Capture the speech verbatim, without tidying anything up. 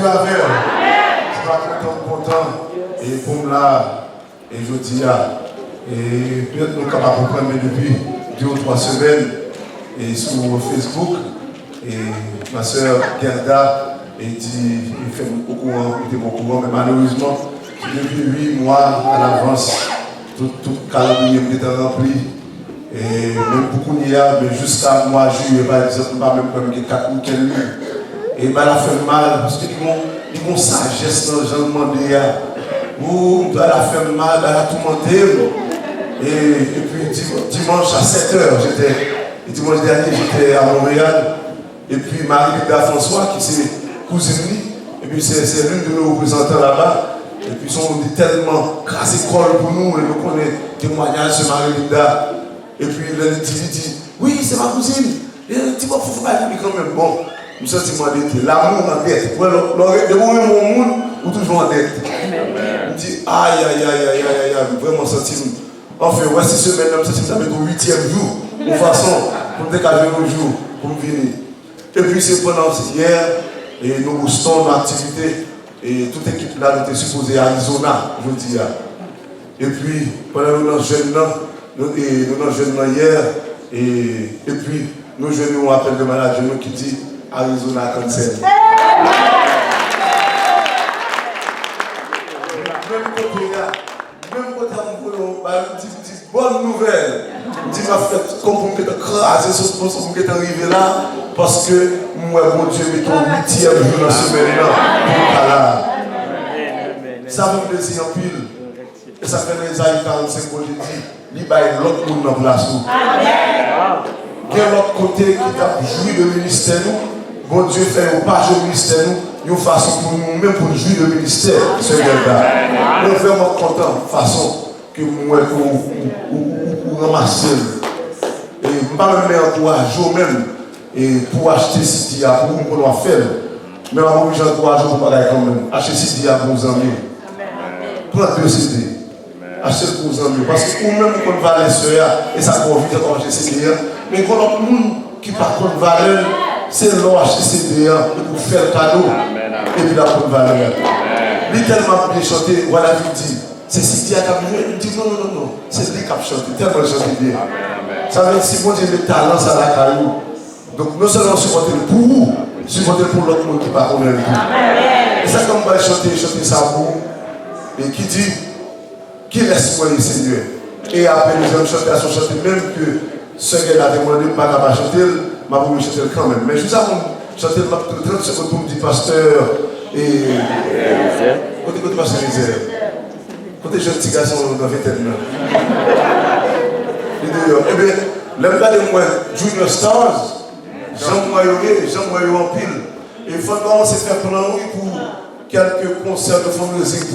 Avè w. Se pa kontan m kontan e pou m la e jodi a. E petèt nou kapab konprann, men depi de ou twa semèn e sou Facebook, e ma sè Gerda e di, e fè m okouran, mete m okouran, men malerezman, se depi uit mwa alavans, tout, tout kalandriye m te tan ranpli. E menm pou kounye a, men jiska mwa jiyè, pa egzanp, m pa menm kwè m gen kat wikenn libre. E bagay la fè m mal, paske li gon, li gon sajès nan jan l mande a. Ou, bagay la fè m mal, bagay la toumante m. E, epi di-, dimanch a sèt è, jete, e dimanch dènye, jete a Monreyal. Epi Marie Linda François, ki se kouzin li, epi se, se l'une de nos représentants là-bas. Epi se yon moun ki tèlman kraze kò l pou nou, e nou konnen temwayaj sè Marie Linda. Epi lè li di, li di, wi, se ma kouzin. E ti bò fou fou bay pou li kanmenm. Bon, m santi m andete. Lamou andèt. Wè, lò, lò, depi w renmen yon moun, ou toujou andèt. M di, ay, ay, ay, ay, ay, ay, ay, m vrèman santi m. Anfen, wè, si semèn nan, m santi m ta mete yon uityèm jou, yon fason, pou m te ka jwenn yon jou, pou m vini. Epi se pandan yè, e nou Boston, nou aktivite, e tout ekip la, nou te sipoze Arizona, jodi a. Epi, pandan nou nan jèn nan, nou, e, nou nan jèn nan yè, e, epi nou jwenn yon apèl de manadjè nou ki di Arizona cancel. Menm kote a, menm kote a, m voye yon bay, m di, m di, bòn nouvèl. M di, m ap fè kòm pou m gentan kraze sou sponson pou m gentan rive la, paske m wè Bondye mete yon uityèm jou nan semèn nan pou m pa la. Sa fè m plezi anpil. E sa fè nan Ezayi karannsenk, Bondye di, li bay lòt moun nan plas ou. Gen lòt kote ki t ap jwi de ministè nou, Bondye fè yo pa jwe ministè nou, yon fason pou nou menm pou n jwi de ministè Senyè la. Mwen vrèman kontan fason ke m wè ke w, w, w, w, w ranmase l. E m pa menm men ankouraje w menm, e pou w achte C D a pou ou, m konnen w ap fè l. Men m ap oblije ankouraje w pou bagay kanmenm. Achte C D a pou yon zanmi w. Pran de C D. Achte l pou yon zanmi w. Paske ou menm ou konn valè sè a, e sa pran w vit ankò achte C D a. Men gen lòt moun ki pa konn valè l, se lè w achte C D a, epi w fè l kado, epi l ap konn valè a. Li tèlman ap byen chante, Wadavid di, se C D a k ap jwe? M di, non, non, non, non. Se li k ap chante, tèlman l chante byen. Sa vle di, si Bondye met talan sa lakay ou, donk, non sèlman sipòte l pou ou, sipòte l pou lòt moun ki pa konnen l tou. E sa k fè m bay chante, chante sa pou ou, e ki di, kilès mwen ye, Senyè? E apre, dezyèm chante a, se yon chante menm ke sè Gèda te mande m, m pa ka pa chante l, m ap oblije chante l kanmenm. Men jis avan m chante l, m ap pran trant segonn pou m di pastè, e, kote, kote pastè Eliezer? Kote jèn ti gason nan ventèn nan? Li deyò. Ebyen, lè m gade m wè Junior Stars, jan m wè yo ye, jan m wè yo anpil. E fò n kòmanse fè plan, wi, pou kèlke konsè de fundraising